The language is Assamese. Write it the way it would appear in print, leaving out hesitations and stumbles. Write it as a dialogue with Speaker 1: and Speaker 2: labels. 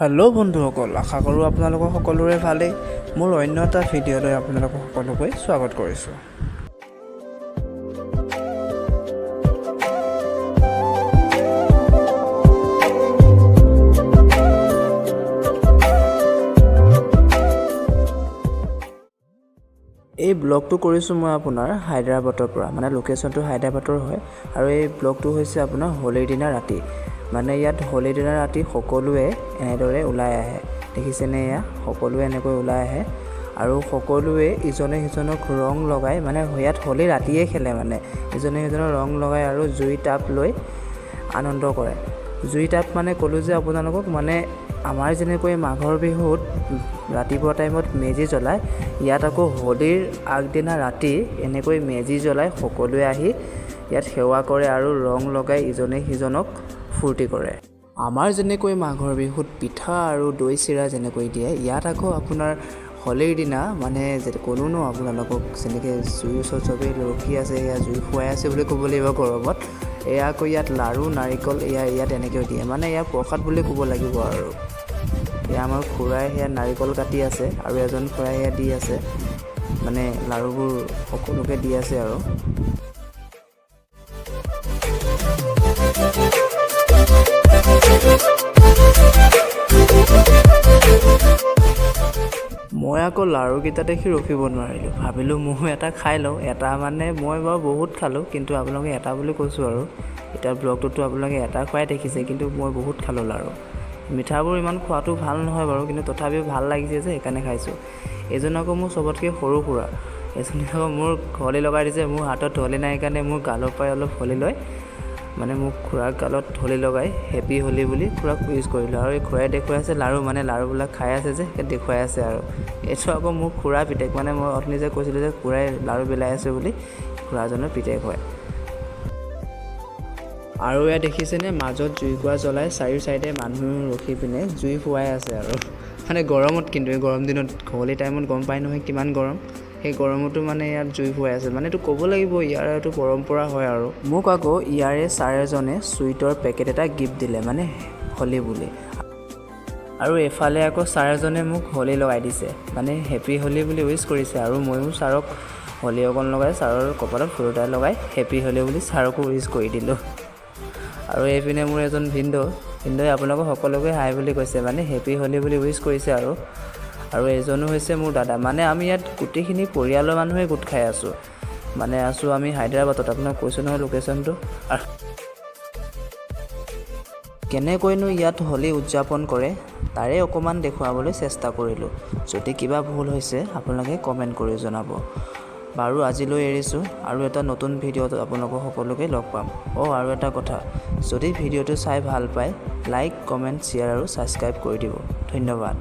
Speaker 1: হেল্ল' বন্ধুসকল, আশা কৰোঁ আপোনালোকৰ সকলোৰে ভালেই। মোৰ অন্য এটা ভিডিঅ'লৈ আপোনালোকক সকলোকে স্বাগত কৰিছোঁ। এই ব্লগটো কৰিছোঁ মই আপোনাৰ হায়দৰাবাদৰ পৰা, মানে লোকেশ্যনটো হায়দৰাবাদৰ হয়। আৰু এই ব্লগটো হৈছে আপোনাৰ হোলীৰ দিনা ৰাতি। মানে ইয়াত হোলীৰ দিনা ৰাতি সকলোৱে এনেদৰে ওলাই আহে, দেখিছেনে? এয়া সকলোৱে এনেকৈ ওলাই আহে আৰু সকলোৱে ইজনে সিজনক ৰং লগাই, মানে ইয়াত হোলী ৰাতিয়ে খেলে, মানে ইজনে সিজনক ৰং লগাই আৰু জুই তাপ লৈ আনন্দ কৰে। জুই তাপ মানে ক'লোঁ যে আপোনালোকক, মানে আমাৰ যেনেকৈ মাঘৰ বিহুত ৰাতিপুৱা টাইমত মেজি জ্বলায়, ইয়াত আকৌ হোলীৰ আগদিনা ৰাতি এনেকৈ মেজি জ্বলাই সকলোৱে আহি ইয়াত সেৱা কৰে আৰু ৰং লগাই ইজনে সিজনক ফূৰ্তি কৰে। আমাৰ যেনেকৈ মাঘৰ বিহুত পিঠা আৰু দৈ চিৰা যেনেকৈ দিয়ে, ইয়াত আকৌ আপোনাৰ হোলীৰ দিনা মানে ক'লো ন আপোনালোকক, যেনেকৈ জুইৰ ওচৰত চবেই ৰখি আছে, সেয়া জুই ফুৱাই আছে বুলি ক'ব লাগিব গৰমত। এয়া আকৌ ইয়াত লাড়ু নাৰিকল এয়া ইয়াত এনেকৈ দিয়ে, মানে এয়া প্ৰসাদ বুলি ক'ব লাগিব। আৰু এয়া আমাৰ খুৰাই সেয়া নাৰিকল কাটি আছে আৰু এজন খুৰাই সেয়া দি আছে, মানে লাড়ুবোৰ সকলোকে দি আছে। আৰু মই আকৌ লাড়ুকেইটা দেখি ৰখিব নোৱাৰিলোঁ, ভাবিলোঁ ময়ো এটা খাই লওঁ। এটা মানে মই বাৰু বহুত খালোঁ, কিন্তু আপোনালোকে এটা বুলি কৈছোঁ আৰু এতিয়া ব্লগটোতো আপোনালোকে এটা খোৱাই দেখিছে, কিন্তু মই বহুত খালোঁ লাড়ু। মিঠাবোৰ ইমান খোৱাটো ভাল নহয় বাৰু, কিন্তু তথাপিও ভাল লাগিছে যে সেইকাৰণে খাইছোঁ। এইজন আকৌ মোৰ চবতকৈ সৰু খুৰা, এজনে আকৌ মোৰ হোলী লগাই দিছে। মোৰ হাতত হোলী নাই কাৰণে মোৰ গালৰ পৰাই অলপ হোলী লৈ, মানে মোক খুৰাৰ গালত হোলী লগাই হেপী হোলী বুলি খুৰাক উইচ কৰিলোঁ। আৰু এই খুৰাই দেখুৱাই আছে লাড়ু, মানে লাড়ুবিলাক খাই আছে যে সেই দেখুৱাই আছে। আৰু এইটো আকৌ মোৰ খুৰা পিতেক, মানে মই অথনি যে কৈছিলোঁ যে খুৰাই লাড়ু বিলাই আছে বুলি, খুৰাজনৰ পিতেক হয়। আৰু এয়া দেখিছেনে, মাজত জুইকুৰা জ্বলাই চাৰিও চাইডে মানুহ ৰখি পিনে জুই ফুৱাই আছে। আৰু মানে গৰমত, কিন্তু এই গৰম দিনত হোলী টাইমত গম পাই নহয় কিমান গৰম, সেই গৰমতো মানে ইয়াত জুই ফুৱাই আছে। মানে এইটো ক'ব লাগিব ইয়াৰ এইটো পৰম্পৰা হয়। আৰু মোক আকৌ ইয়াৰে ছাৰ এজনে চুইটৰ পেকেট এটা গিফ্ট দিলে, মানে হোলী বুলি। আৰু এইফালে আকৌ ছাৰ এজনে মোক হোলী লগাই দিছে, মানে হেপী হোলী বুলি উইচ কৰিছে। আৰু ময়ো ছাৰক হোলী অকণ লগাই ছাৰৰ কপালত ফুট এটা লগাই হেপী হোলী বুলি ছাৰকো উইচ কৰি দিলোঁ। আৰু এইপিনে মোৰ এজন ভিনদেউ, ভিনদেউৱে আপোনালোকক সকলোকে হাই বুলি কৈছে, মানে হেপী হোলী বুলি উইচ কৰিছে। আৰু এজনো হৈছে মোৰ দাদা। মানে আমি ইয়াত গোটেইখিনি পৰিয়ালৰ মানুহে গোট খাই আছোঁ, মানে আছোঁ আমি হায়দৰাবাদত, আপোনাক কৈছোঁ নহয় লোকেশ্যনটো। আৰু কেনেকৈনো ইয়াত হোলী উদযাপন কৰে তাৰে অকণমান দেখুৱাবলৈ চেষ্টা কৰিলোঁ। যদি কিবা ভুল হৈছে আপোনালোকে কমেণ্ট কৰি জনাব। বাৰু আজিলৈ এৰিছোঁ, আৰু এটা নতুন ভিডিঅ'ত আপোনালোকক সকলোকে লগ পাম। অঁ, আৰু এটা কথা, যদি ভিডিঅ'টো চাই ভাল পায় লাইক, কমেণ্ট, শ্বেয়াৰ আৰু ছাবস্ক্ৰাইব কৰি দিব। ধন্যবাদ।